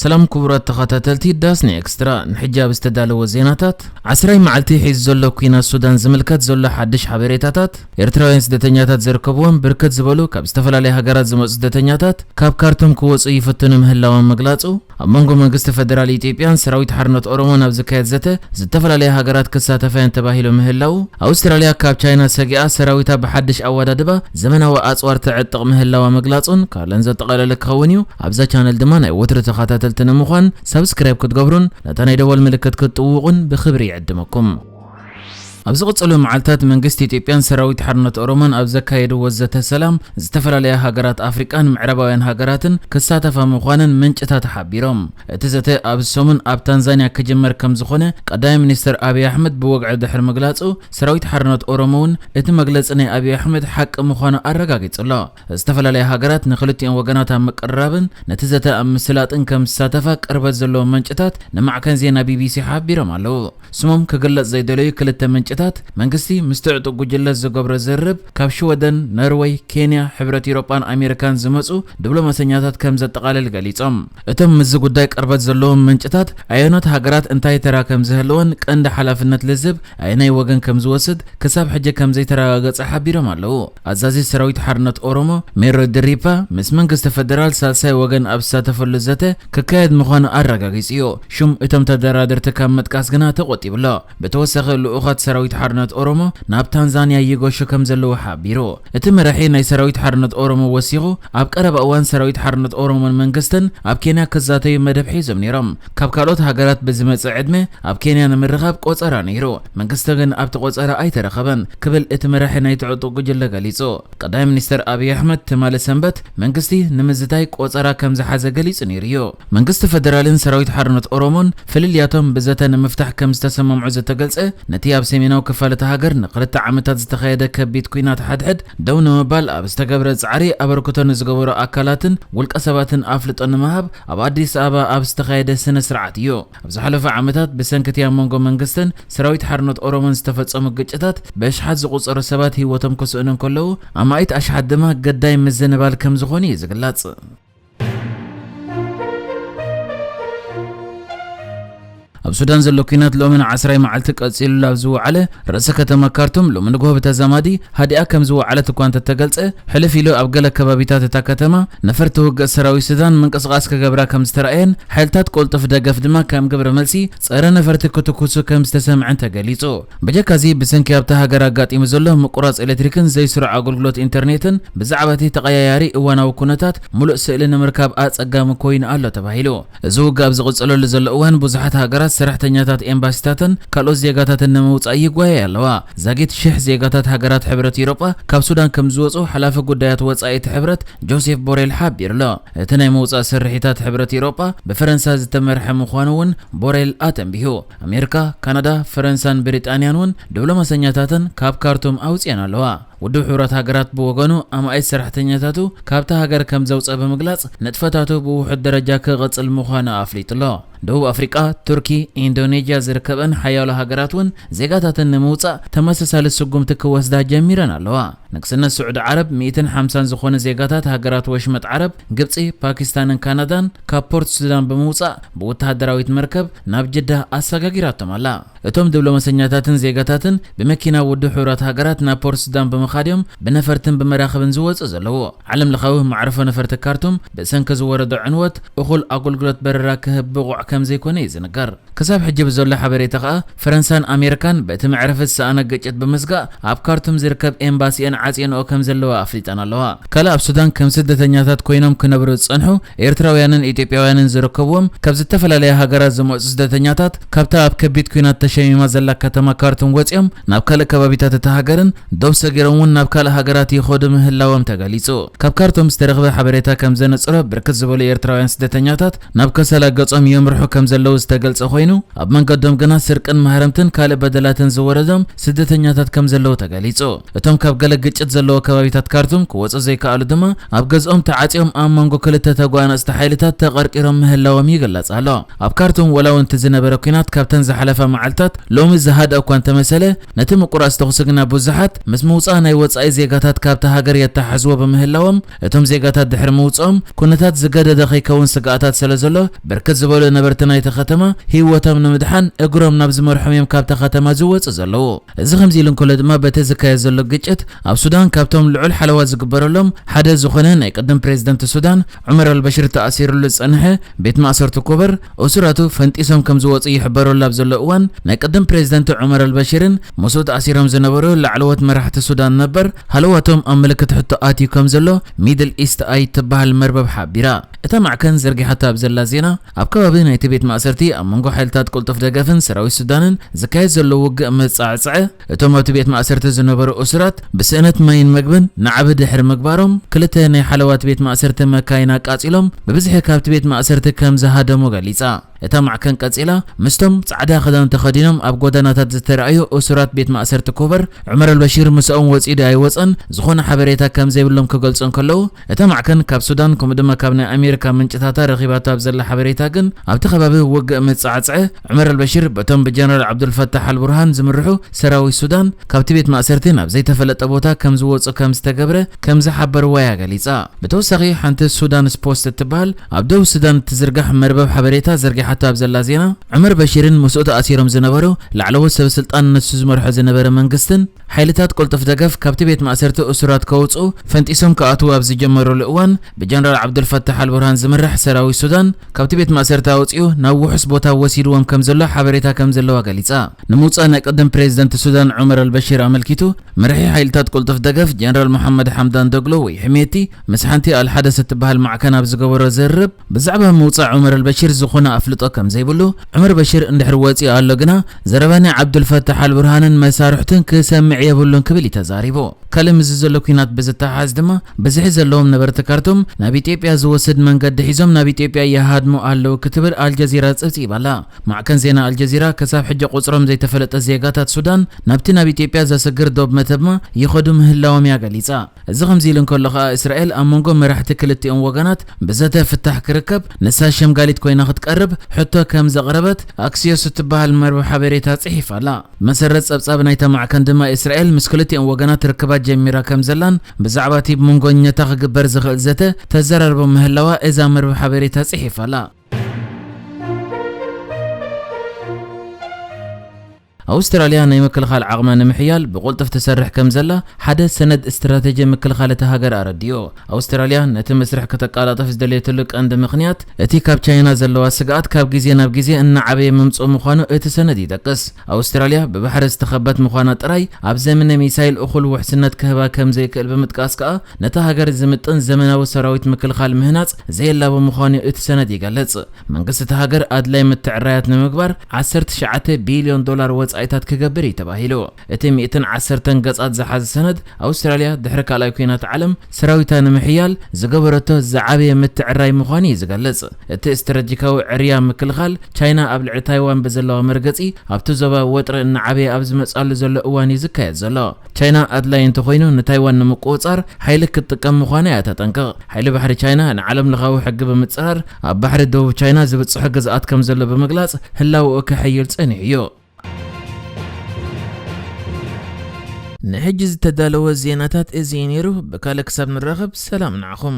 ሰላም ክቡራት ተኸታተልቲ ዳስኒ ኤክስትራ፣ ንሕጂ ኣብ ዝተዳለወ ዜናታት፣ ዓስራይ መዓልቲ ሒዙ ዘሎ ኲናት ሱዳን ዝምልከት ዘሎ ሓድሽ ሓበሬታታት፣ ኤርትራውያን ስደተኛታት ዝርከብዎም ብርክት ዝበሉ ካብ ዝተፈላለያ ሃገራት ዝመጹ ስደተኛታት ካብ ካርቱም ክወጹ ይፍትኑ ምህላዎም ምግላጹ፣ ኣብ መንጎ መንግስቲ ፈደራል ኢትዮጵያን ሰራዊት ሓርነት ኦሮሞን ኣብ ዝካየድ ዘተ ዝተፈላለያ ሃገራት ክሳተፋ እየን ተባሂሉ ምህላዉ፣ ኣውስትራልያ ካብ ቻይና ሰጊኣ ሰራዊታ ብሓድሽ ኣወዳድባ ዘመናዊ ኣጽዋር ትዕጥቕ ምህላዋ ምግላጹን ካልእን ዘጠቓለለ ክኸውን እዩ። ኣብዛ ቻነል ድማ ናይ ወትሩ ተኸታተልቲ ንምዃን ሳብስክራይብ ክትገብሩን ነታ ናይ ደወል ምልክት ክትጥውቑን ብኽብሪ ይዕድመኩም። ኣብ ዝቕጽሉ መዓልታት መንግስቲ ኢትዮጵያን ሰራዊት ሓርነት ኦሮሞን ኣብ ዘካየድዎ ዘተ ሰላም ዝተፈላለያ ሃገራት ኣፍሪቃን ምዕራባውያን ሃገራትን ክሳተፋ ምዃነን ምንጭታት ሓቢሮም። እቲ ዘተ ኣብዚ ሰሙን ኣብ ታንዛንያ ክጅመር ከም ዝኾነ ቀዳማይ ሚኒስትር ኣብይ ኣሕመድ ብወግዒ ድሕሪ ምግላጹ፣ ሰራዊት ሓርነት ኦሮሞ እውን እቲ መግለጺ ናይ ኣብይ ኣሕመድ ሓቂ ምዃኑ ኣረጋጊጹ ኣሎ። ዝተፈላለያ ሃገራት ንክልቲኦም ወገናት ኣብ ምቅርራብን ነቲ ዘተ ኣብ ምስላጥን ከም ዝሳተፋ ቅርበት ዘለዎም ምንጭታት ንማዕከን ዜና ቢቢሲ ሓቢሮም ኣለዉ። ስሞም ክግለጽ ዘይደለዩ ክልተ ምንጭታት፣ መንግስቲ ምስቲ ዕጡቕ ጉጅለ ዝገብሮ ዝርርብ ካብ ሽወደን፣ ኖርወይ፣ ኬንያ፣ ሕብረት ኤውሮጳን ኣሜሪካን ዝመጹ ዲፕሎማሰኛታት ከም ዘጠቓልል ገሊጾም። እቶም ምስዚ ጉዳይ ቅርበት ዘለዎም ምንጭታት፣ ኣየኖት ሃገራት እንታይ ተራ ከም ዝህልወን ቀንዲ ሓላፍነት ልዝብ ኣየናይ ወገን ከም ዝወስድ ክሳብ ሕጂ ከም ዘይተረጋገጸ ሓቢሮም ኣለዉ። ኣዛዚ ሰራዊት ሓርነት ኦሮሞ ሜሮ ድሪፓ ምስ መንግስቲ ፈደራል ሳልሳይ ወገን ኣብ ዝሳተፈሉ ዘተ ክካየድ ምዃኑ ኣረጋጊጹ እዩ። ሽም እቶም ተደራደርቲ ካብ ምጥቃስ ግና ተቖጢቡ ኣሎ። ብተወሳኺ ልኡኻት ሰራዊት ሓርነት ኦሮሞ ናብ ታንዛንያ ይገሹ ከም ዘለዉ ሓቢሩ። እቲ መራሒ ናይ ሰራዊት ሓርነት ኦሮሞ ወሲኹ፣ ኣብ ቀረባ እዋን ሰራዊት ሓርነት ኦሮሞን መንግስትን ኣብ ኬንያ ክዛተዩ መደብ ሒዞም ነይሮም። ካብ ካልኦት ሃገራት ብዝመጽእ ዕድመ ኣብ ኬንያ ንምርኻብ ቆጸራ ነይሩ። መንግስቲ ግን ኣብቲ ቆጸራ ኣይተረኸበን ክብል እቲ መራሒ ናይቲ ዕጡቕ ጉጅለ ገሊጹ። ቀዳማይ ሚኒስትር ኣብይ ኣሕመድ ትማሊ ሰንበት መንግስቲ ንምዝታይ ቆጸራ ከም ዝሓዘ ገሊጹ ነይሩ እዩ። መንግስቲ ፈደራልን ሰራዊት ሓርነት ኦሮሞን ፍልልያቶም ብዘተ ንምፍታሕ ከም ዝተሰማምዑ ዝተገልጸ፣ ነቲ ኣብ ሰሜናዊ ክፋል እታ ሃገር ንክልተ ዓመታት ዝተኻየደ ከቢድ ኲናት ሓድሕድ ደው ንምባል ኣብ ዝተገብረ ጻዕሪ ኣበርክቶ ንዝገበሩ ኣካላትን ውልቀ ሰባትን ኣፍልጦ ንምሃብ ኣብ ኣዲስ ኣበባ ኣብ ዝተኻየደ ስነ ስርዓት እዩ። ኣብ ዝሓለፈ ዓመታት ብሰንኪ እቲ ኣብ መንጎ መንግስትን ሰራዊት ሓርነት ኦሮሞን ዝተፈጸሙ ግጭታት ብኣሽሓት ዝቑጸሩ ሰባት ህይወቶም ክስእኑ እንከለዉ፣ ኣማኢት ኣሽሓት ድማ ገዳይ ምዝንባል ከም ዝኾኑ እዩ ዝግለጽ። ኣብ ሱዳን ዘሎ ኲናት ሎሚ ንዓስራይ መዓልቲ ቀጺሉሉ ኣብ ዝወዓለ ርእሰ ከተማ ካርቱም፣ ሎሚ ንግሆ ብተዛማዲ ሃዲኣ ከም ዝወዓለት እኳ እንተተገልጸ፣ ሕልፍ ኢሉ ኣብ ገለ ከባቢታት እታ ከተማ ነፈርቲ ውግእ ሰራዊት ሱዳን ምንቅስቓስ ክገብራ ከም ዝተራእየን ሓይልታት ቅልጡፍ ደገፍ ድማ ከም ግብረ መልሲ ጸረ ነፈርቲ ክትኩሱ ከም ዝተሰምዐን ተገሊጹ። ብጀካዚ ብሰንኪ ኣብታ ሃገር ኣጋጢሙ ዘሎ ምቁራጽ ኤሌክትሪክን ዘይስሩዕ ኣገልግሎት ኢንተርኔትን ብዛዕባ እቲ ተቐያያሪ እዋናዊ ኩነታት ምሉእ ስእሊ ንምርካብ ኣጸጋሚ ኮይኑ ኣሎ ተባሂሉ። እዚ ውግእ ኣብ ዝቕጽለሉ ዘሎ እዋን፣ ብዙሓት ሃገራት ሰራሕተኛታት ኤምባሲታትን ካልኦት ዜጋታትን ንምውጻእ ይጓየያ ኣለዋ። ዛጊት ሽሕ ዜጋታት ሃገራት ሕብረት ኤውሮጳ ካብ ሱዳን ከም ዝወጹ ሓላፊ ጉዳያት ወጻኢ እቲ ሕብረት ጆሴፍ ቦሬል ሓቢሩ ኣሎ። እቲ ናይ ምውጻእ ስርሒታት ሕብረት ኤውሮጳ ብፈረንሳ ዝተመርሐ ምዃኑ እውን ቦሬል ኣተንቢሁ። ኣሜሪካ፣ ካናዳ፣ ፈረንሳን ብሪጣንያን እውን ዲፕሎማሰኛታተን ካብ ካርቱም ኣውጽኤን ኣለዋ። ውድብ ሕቡራት ሃገራት ብወገኑ፣ ኣማኢት ሰራሕተኛታቱ ካብታ ሃገር ከም ዘውጸ ብምግላጽ፣ ንጥፈታቱ ብውሑድ ደረጃ ክቕጽል ምዃኑ ኣፍሊጡ ኣሎ። ደቡብ ኣፍሪቃ፣ ቱርኪ፣ ኢንዶኔዥያ ዝርከበን ሓያሎ ሃገራት እውን ዜጋታተን ንምውጻእ ተመሳሳሊ ስጉምቲ ክወስዳ ጀሚረን ኣለዋ። ንግስነት ስዑዲ ዓረብ ሚእትን ሓምሳን ዝኾኑ ዜጋታት ሃገራት ወሽመጥ ዓረብ፣ ግብጺ፣ ፓኪስታንን ካናዳን ካብ ፖርት ሱዳን ብምውጻእ ብወተሃደራዊት መርከብ ናብ ጅዳ ኣሰጋጊራቶም ኣላ። እቶም ዲፕሎማሰኛታትን ዜጋታትን ብመኪና ውድብ ሕቡራት ሃገራት ናብ ፖርት ሱዳን ብምኻድ እዮም ብነፈርትን ብመራኽብን ዝወጹ ዘለዉ። ዓለም ለኻዊ መዕርፎ ነፈርቲ ካርቱም ብሰንኪ ዝወረዶ ዕንወት እኹል ኣገልግሎት በረራ ክህብ ብቑዕ ከም ዘይኮነ እዩ ዝንገር። ክሳብ ሕጂ ብዘሎ ሓበሬታ ከኣ፣ ፈረንሳን ኣሜሪካን በቲ መዕረፊ ዝሰኣነ ግጭት ብምስጋእ ኣብ ካርቱም ዝርከብ ኤምባሲአን ዓጽየንኦ ከም ዘለዋ ኣፍሊጠን ኣለዋ። ካልእ ኣብ ሱዳን ከም ስደተኛታት ኮይኖም ክነብሩ ዝጸንሑ ኤርትራውያንን ኢትዮጵያውያንን ዝርከብዎም ካብ ዝተፈላለያ ሃገራት ዝመጹ ስደተኛታት፣ ካብታ ኣብ ከቢድ ኲናት ተሸሚማ ዘላ ከተማ ካርቱም ወጺኦም ናብ ካልእ ከባቢታት እታ ሃገርን ዶብ ሰጊሮም እውን ናብ ካልእ ሃገራት ይኸዱ ምህላዎም ተገሊጹ። ካብ ካርቱም ዝተረኽበ ሓበሬታ ከም ዘነጽሮ፣ ብርክት ዝበሉ ኤርትራውያን ስደተኛታት ናብ ከሰላ ገጾም የምርሑ ከም ዘለዉ ዝተገልጸ ኮይኑ፣ ኣብ መንገዶም ግና ስርቅን ማህረምትን ካልእ በደላትን ዝወረዶም ስደተኛታት ከም ዘለዉ ተገሊጹ። እቶም ካብ ገለ ግጭት ዘለዎ ከባቢታት ካርቱም ክወፁ ዘይከኣሉ ድማ ኣብ ገዝኦም ተዓፅዮም ኣብ መንጎ ክልተ ተጓናፅቲ ሓይልታት ተቐርቂሮም ምህላዎም ይግለጽ ኣሎ። ኣብ ካርቱም ወላ እውን እቲ ዝነበረ ኲናት ካብተን ዝሓለፋ መዓልታት ሎሚ ዝሃድአ እኳ እንተመሰለ፣ ነቲ ምቁራፅ ተኹሲ ግና ብዙሓት ምስ ምውፃእ ናይ ወፃኢ ዜጋታት ካብቲ ሃገር የተሓሕዝዎ ብምህላዎም፣ እቶም ዜጋታት ድሕሪ ምውፅኦም ኩነታት ዝገደደ ከይከውን ስግኣታት ስለ ዘሎ፣ ብርክት ዝበሉ ነበርቲ ናይቲ ከተማ ህይወቶም ንምድሓን እግሮም ናብ ዝመርሖም እዮም ካብታ ከተማ ዝወፁ ዘለዉ። እዚ ከምዚ ኢሉ እንከሎ ድማ፣ በቲ ዝካየድ ዘሎ ግጭት ኣብ ሱዳን ካብቶም ልዑል ሓለዋ ዝግበረሎም ሓደ ዝኾነ ናይ ቅድም ፕሬዝደንት ሱዳን ዑመር ኣልበሽር ተኣሲሩሉ ዝጸንሐ ቤት ማእሰርቲ ኮበር፣ እሱራቱ ፈንጢሶም ከም ዝወጹ ይሕበረሉ ኣብ ዘሎ እዋን፣ ናይ ቅድም ፕሬዝደንት ዑመር ኣልበሽርን ምስኡ ተኣሲሮም ዝነበሩ ላዕለዎት መራሕቲ ሱዳን ነበር ሃለዋቶም ኣብ ምልክት ሕቶ ኣትዩ ከም ዘሎ ሚድል ኢስት ኣይ ትበሃል መርበብ ሓቢራ። እታ ማዕከን ዘርጊሓቶ ኣብ ዘላ ዜና፣ ኣብ ከባቢ ናይቲ ቤት ማእሰርቲ ኣብ መንጎ ሓይልታት ቅልጡፍ ደገፍን ሰራዊት ሱዳንን ዝካየድ ዘሎ ውግእ መጻዕጸዐ፣ እቶም ኣብቲ ቤት ማእሰርቲ ዝነበሩ እሱራት ብስእነት ማይን መግብን ናዕቢ ድሕሪ ምግባሮም፣ ክልተ ናይ ሓለዋት ቤት ማእሰርቲ መካይን ኣቃጺሎም ብብዝሒ ካብቲ ቤት ማእሰርቲ ከም ዝሃደሙ ገሊጻ። እታ ማዕከን ቀጺላ፣ ምስቶም ጻዕዳ ክዳን ተኸዲኖም ኣብ ጎደናታት ዝተራእዩ እሱራት ቤት ማእሰርቲ ኮበር፣ ዑመር ኣልበሺር ምስኦም ወጺኡ ዶ ኣይወጸን ዝኾነ ሓበሬታ ከም ዘይብሎም ክገልጹ እንከለዉ፣ እታ ማዕከን ካብ ሱዳን ከምኡ ድማ ካብ ናይ ኣሜሪካ ምንጭታታ ረኺባቶ ኣብ ዘላ ሓበሬታ ግን፣ ኣብቲ ከባቢ ውግእ መጻዕጽዐ ዑመር ኣልበሽር በቶም ብጀነራል ዓብዱልፈታሕ ኣልቡርሃን ዝምርሑ ሰራዊት ሱዳን ካብቲ ቤት ማእሰርቲ ናብ ዘይተፈለጠ ቦታ ከም ዝወጹ ከም ዝተገብረ ከም ዝሓበርዋ እያ ገሊጻ። ብተወሳኺ ሓንቲ ሱዳን ስፖስት እትበሃል ኣብ ደቡብ ሱዳን እትዝርጋሕ መርበብ ሓበሬታ ዘርጊሓቶ ኣብ ዘላ ዜና፣ ዑመር በሺርን ምስኡ ተኣሲሮም ዝነበሩ ላዕለዎት ሰብ ስልጣን ንሱ ዝመርሖ ዝነበረ መንግስትን ሓይልታት ቅልጡፍ ደገፍ ካብቲ ቤት ማእሰርቲ እሱራት ከውጽኡ ፈንጢሶም ክኣትዉ ኣብ ዝጀመሩሉ እዋን፣ ብጀነራል ዓብዱልፈታሕ ኣልቡርሃን ዝምራሕ ሰራዊት ሱዳን ካብቲ ቤት ማእሰርቲ ኣውጺኡ ናብ ውሑስ ቦታ ወሲድዎም ከም ዘሎ ሓበሬታ ከም ዘለዋ ገሊጻ። ንምውጻእ ናይ ቅድም ፕሬዝደንት ሱዳን ዑመር ኣልበሺር ኣመልኪቱ፣ መራሒ ሓይልታት ቅልጡፍ ደገፍ ጀነራል መሓመድ ሓምዳን ደግሎ ወይ ሕሜቲ ምስ ሓንቲ ኣልሓደስ እትበሃል ማዕከን ኣብ ዝገበሮ ዝርርብ፣ ብዛዕባ ምውጻእ ዑመር ኣልበሺር ዝኾነ ኣፍልጦ ከም ዘይብሉ፣ ዑመር በሺር እንድሕር ወጺኡ ኣሎ ግና፣ ዘረባ ናይ ዓብዱልፈታሕ ኣልቡርሃንን መሳርሕቱን ክሰምዕ የብሉን ክብል እዩ ተዛሪቡ። ካልእ ምስዚ ዘሎ ኲናት ብዝተሓሓዝ ድማ፣ ብዝሒ ዘለዎም ነበርቲ ካርቱም ናብ ኢትዮጵያ ዝወስድ መንገዲ ሒዞም ናብ ኢትዮጵያ ይሃድሙ ኣለዉ ክትብል ኣልጀዚራ ጸብጺባ'ላ። ማዕከን ዜና ኣልጀዚራ፣ ክሳብ ሕጂ ቁጽሮም ዘይተፈለጠ ዜጋታት ሱዳን ናብቲ ናብ ኢትዮጵያ ዘስግር ዶብ መተማ ይኸዱ ምህላዎም እያ ገሊጻ። እዚ ከምዚ ኢሉ እንከሎ ከኣ፣ እስራኤል ኣብ መንጎ መራሕቲ ክልቲኦም ወገናት ብዘተ ፍታሕ ክርከብ ንሳ ሸምጋሊት ኮይና ክትቀርብ ሕቶ ከም ዘቕረበት ኣክሲዮስ እትበሃል መርበብ ሓበሬታ ጽሒፋ ኣላ። ብመሰረት ጸብጻብ ናይታ ማዕከን ድማ፣ እስራኤል ምስ ክልቲኦም ወገናት ርክባት ጀሚራ ከም ዘላን ብዛዕባ እቲ ብመንጎኛታ ክግበር ዝኽእል ዘተ ተዘራርቦ ምህላዋ እዛ መርበብ ሓበሬታ ጽሒፋ ኣላ። ኣውስትራልያ ናይ ምክልኻል ዓቕማ ንምሕያል ብቕልጡፍ ትሰርሕ ከም ዘላ ሓደ ሰነድ ስትራተጂ ምክልኻል እታ ሃገር ኣረዲኡ። ኣውስትራልያ ነቲ መስርሕ ከተቀላጥፍ ዝደለየትሉ ቀንዲ ምኽንያት፣ እቲ ካብ ቻይና ዘለዋ ስግኣት ካብ ግዜ ናብ ግዜ እናዓበየ ምምጽኡ ምዃኑ እቲ ሰነድ ይጠቅስ። ኣውስትራልያ ብባሕሪ ዝተኸበት ምዃና ጥራይ ኣብ ዘመነ ሚሳይል እኹል ውሕስነት ክህባ ከም ዘይክእል ብምጥቃስ ከኣ፣ ነታ ሃገር ዝምጥን ዘመናዊ ሰራዊት ምክልኻል ምህናጽ ዘየላቡ ምዃኑ እቲ ሰነድ ይገልጽ። መንግስቲ እታ ሃገር ኣድላይ ምትዕራያት ንምግባር ዓሰርተ ትሽዓተ ቢልዮን ዶላር ወጻኢታት ክገብር እዩ ተባሂሉ። እቲ ሚእትን ዓሰርተን ገጻት ዝሓዘ ሰነድ፣ ኣውስትራልያ ድሕሪ ካልኣይ ኲናት ዓለም ሰራዊታ ንምሕያል ዝገበረቶ ዝዓበየ ምትዕራይ ምዃኑ እዩ ዝገልጽ። እቲ ስትራቴጂካዊ ዕርያ ምክልኻል፣ ቻይና ኣብ ልዕሊ ታይዋን ብዘለዋ መርገጺ ኣብቲ ዞባ ወጥሪ እናዓበየ ኣብ ዝመጽኣሉ ዘሎ እዋን እዩ ዝካየድ ዘሎ። ቻይና ኣድላይ እንተኾይኑ ንታይዋን ንምቁጽጻር ሓይሊ ክትጥቀም ምዃና እያ ተጠንቅቕ። ሓይሊ ባሕሪ ቻይና ንዓለም ለኻዊ ሕጊ ብምጽራር ኣብ ባሕሪ ደቡብ ቻይና ዝብጽሖ ግዝኣት ከም ዘሎ ብምግላጽ ህላወኡ ከሐይል ጸኒሑ እዩ። ንሕጂ ዝተዳለወ ዜናታት እዚ እዩ ነይሩ። ብካልእ ክሳብ ንራኸብ ሰላም ንዓኹም።